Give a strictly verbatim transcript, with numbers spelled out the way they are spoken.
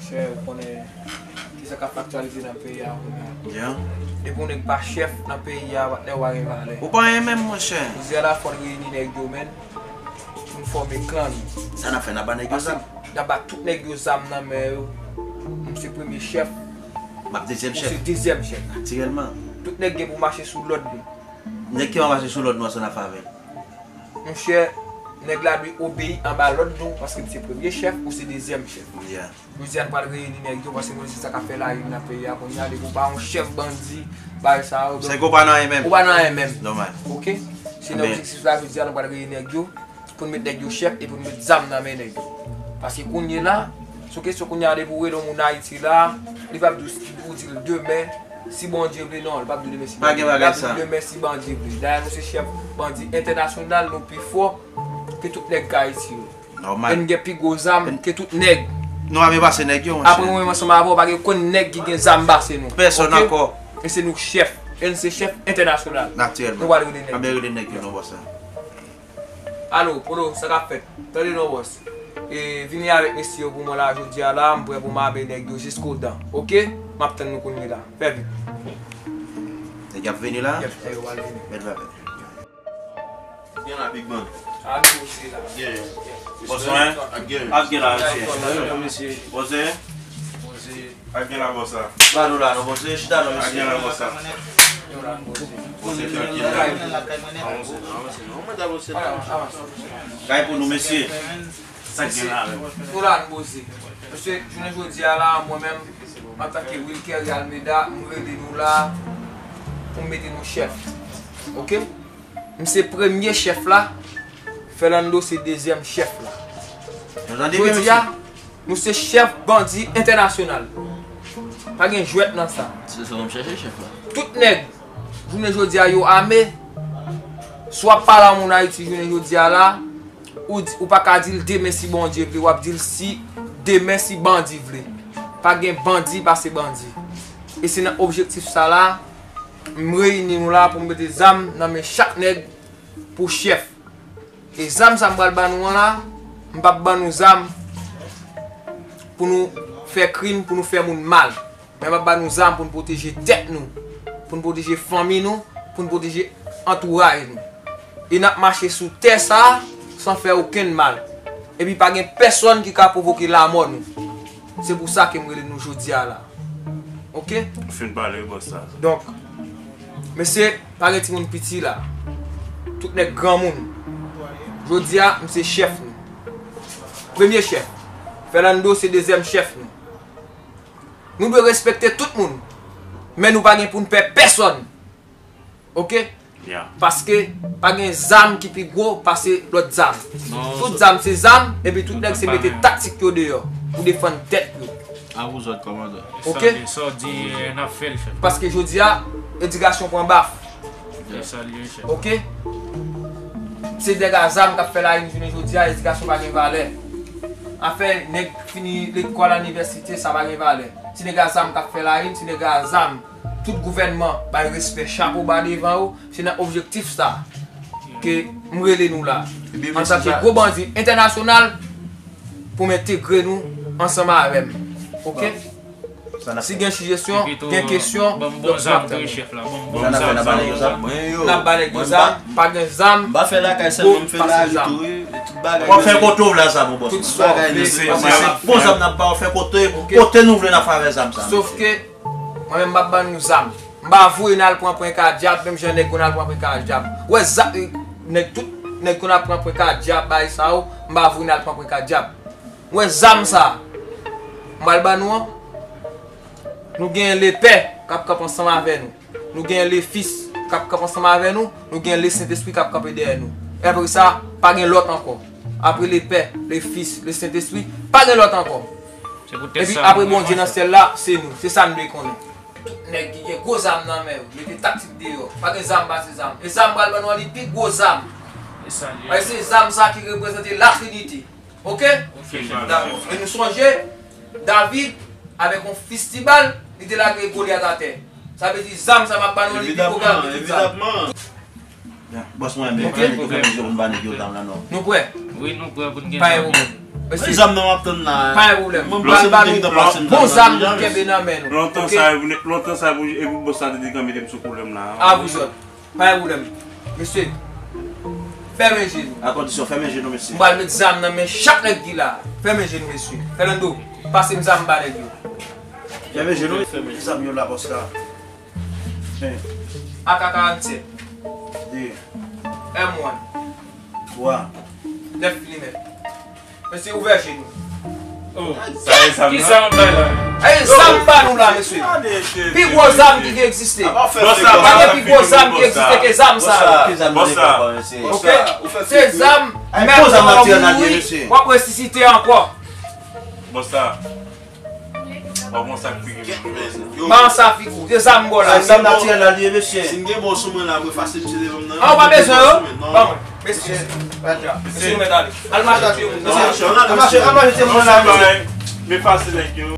Chè, ou konnen ki sa k ap aktyalite nan peyi a kounye a. Yeah. Depi yon nèg pa chèf nan peyi a, patnè, ou pa gen valè. Ou pa anyen menm, monchè. Jodi a la, fò n reyini nèg yo, menn, pou n fòme klan nou. Sa n ap fè, n ap ba nèg yo zam? N ap ba tout nèg yo zam nan men yo. M se premye chèf. M ap dezyèm chèf. Ou se dezyèm chèf. Natirèlman. Tout nèg gen pou mache sou lòd nou. Nèg ki pa mache sou lòd nou an, sa n ap fè avè l? Monchè, nèg la dwe obeyi anba lòd nou, paske m se premye chèf, ou se dezyèm chèf. Yeah. Jodi a, nou pral reyini nèg yo, paske nou se sa k ap fè lavi nan peyi a kounye a, depi w pa yon chèf bandi, bagay sa yo, donk, ou pa nan anyen menm. Ou pa nan anyen menm. Nòmal. Oke? Se nan objektif sa, jodi a, nou pral reyini nèg yo, pou n met nèg yo chèf e pou n met zam nan men nèg yo. Paske kounye la, sou kesyon kounye a, depi w rele yon moun Ayiti la, li p ap di w, ou di l demen, si Bondye vle, non, li p ap di w demen si Bondye vle. Pa gen bagay sa. Li ap di w demen si Bondye vle. Dayè, nou se chèf bandi entènasyonal, nou pi fò ke tout nèg k Ayiti yo. Nòmal. E n gen pi gwo zam ke tout nèg. Nou ame pase nèg yo, monchè. Apre mwen menm ansanm avè w, pa gen okenn nèg ki gen zam pase nou. Pèsòn ankò. E se nou chèf. E n se chèf entènasyonal. Natirèlman. Nou pral rele nèg yo. Anben rele nèg yo non, bòs la. Alo, Polo, sa k ap fèt? Tande non, bòs. E, vini avèk mesye yo pou mwen la, jodi a la, m prè pou m ame nèg yo jiskodan. Oke? M ap tann nou kounye la. Fè vit. Nèg y ap vini la? Y ap fè yo al vini. Mèt va fè. Gen la, big man. Ap gen la, mesye. Ap gen la, mesye. Ap gen la, bòs la. Pa nou la, non, bòs. Chita, non, mesye. Ap gen la, bòs la. Bòs, trankil la. Avanse, avanse, non. Mwen ta avanse la. Kay pou nou, mesye. Sa k gen la, menm? Nou la, nou poze. Mesye, jounen jodi a la, mwen menm, antanke Wilkery Almeida, m rele nou la pou m mete nou chèf. Oke? M se premye chèf la, Fernando se dezyèm chèf la. Nou tande byen, mesye? Jodi a, nou se chèf bandi entènasyonal. Pa gen jwèt nan sa. Se sa w ap chèche, chèf la. Tout nèg, jounen jodi a, yo ame. Si w ap pale a moun Ayiti jounen jodi a la, ou di, ou pa ka di l demen si Bondye vle, w ap di l si demen si bandi vle. Pa gen bandi pase bandi. E se nan objektif sa la, m reyini nou la pou m mete zam nan men chak nèg pou chèf. E zam sa m pral ban nou an la, m p ap ban nou zam pou nou fè krim, pou nou fè moun mal. Men m ap ban nou zam pou n pwoteje tèt nou, pou n pwoteje fanmi nou, pou n pwoteje antouraj nou. E n ap mache sou tè sa a san fè okenn mal. Epi pa gen pèsòn ki ka pwovoke lanmò nou. Se pou sa ke m rele nou jodi a la. Oke? Ou fin pale, bòs la. Donk, mesye, pa gen timoun piti la. Tout nèg granmoun. Jodi a, m se chèf nou. Premye chèf. Fernando se dezyèm chèf nou. Nou dwe respekte tout moun. Men nou pa gen pou n pè pèsòn. Oke? Yeah. Paske pa gen zam ki pi gwo pase lòt zam. Non, tout zam se zam, epi tout nèg se mete taktik yo deyò pou defann tèt yo. A vous ordres, kòmandan. Oke? Sa w di, sa w di, eh, n ap fè l, chèf. Paske jodi a, edikasyon pran baf. E sa l ye, chèf. Oke? Se nèg a zam k ap fè larin jounen jodi a, edikasyon pa gen valè. Afè nèg fini lekòl, inivèsite, sa pa gen valè. Se nèg a zam k ap fè larin, se nèg a zam. Tout gouvènman bay respè, chapo ba devan yo. Se nan objektif sa ke m rele nou la. Antanke gwo bandi entènasyonal, pou m entegre nou ansanm avè m. Oke? Si gen sijesyon, gen kesyon, donk m ap tann nou. N ap ba nèg yo zam. Pa gen zam. M pa fè lakay sèlman, m fè lari tou wi. Tout bagay. W ap fè kote w vle a zam, mon bòs. Tout sa w vle. Bon zam n ap ba w, fè kote, kote nou vle n ap fè avè zam sa. Sof ke mwen menm m ap ban nou zam. M pa voye n al pran pwen ka dyab, menm jan nèg konn al pran pwen ka dyab. Ou wè zam, nèg tout, nèg konn al pran pwen ka dyab, bagay sa yo, m pa voye n al pran pwen ka dyab. Ou wè zam sa, m pral ban nou an, nou gen lepè k ap kanpe ansanm avè nou. Nou gen lefis k ap kanpe ansanm avè nou, nou gen lesentespri k ap kanpe dèyè nou. E apre sa, pa gen lòt ankò. Apre lepè, lefis, lesentespri, pa gen lòt ankò. Epi apre Bondye nan syèl la, se nou. Se sa n dwe konnen. Tout nèg ki gen gwo zam nan men yo, mete taktik deyò. Pa gen zam pase zam. E zam pral ban nou an, li pi gwo zam. Paske se zam sa ki reprezante Latrinite. Oke? E nou sonje, David, avèk yon fistibal, li te lage Golyat atè. Sa vle di zam sa m ap ba nou an, li pi gwo ke tout zam. Bòs mwen, men pa nèg yo fè mezi pou n ba nèg yo zam la non. Nou prè? Wi, nou prè pou n gen zam. Pa gen pwoblèm. Mesye, zam nan m ap tann la. Pa gen pwoblèm. Mwen pral ba nou bon zam nou kenbe nan men nou. Lontan sa, lontan sa, e pou bòs la te di kanpe m sou pwoblèm la. A vous autres. Pa gen pwoblèm. Mesye, fèmen je nou. A kondisyon, fèmen je nou, mesye. M pral met zam nan men chak nèg ki la. Fèmen je nou, mesye. Fernando, pase m zam ba nèg yo. Fèmen je nou, mesye. Zam yo la, bòs la. A K karanntsèt. De. M wan. Twa. Nèf milimèt. Mesye, ouvè je nou. Oh, sa e zam nan? Ki zam bay la? E zam ba nou la, mesye. Pi gwo zam ki egziste. Pa gen pi gwo zam ki egziste ke zam sa yo. Bòs la. Ok? Se zam, menm lè w mouri, w ap resisite ankò. Bòs la. Pa bon sa k figi m. Ba sa figi w. Se zam ba w la. Zam natirèl la li ye, mesye. Si m gen bon sou mwen la, mwen fasil, misye leve m nan. A, ou pa bezwen yo? Ban mwen. Mesye, mesye, nou mèt ale. Al mache ak yo. Mesye, al mache, al mache, se moun la, mesye. Men fasil nèg yo.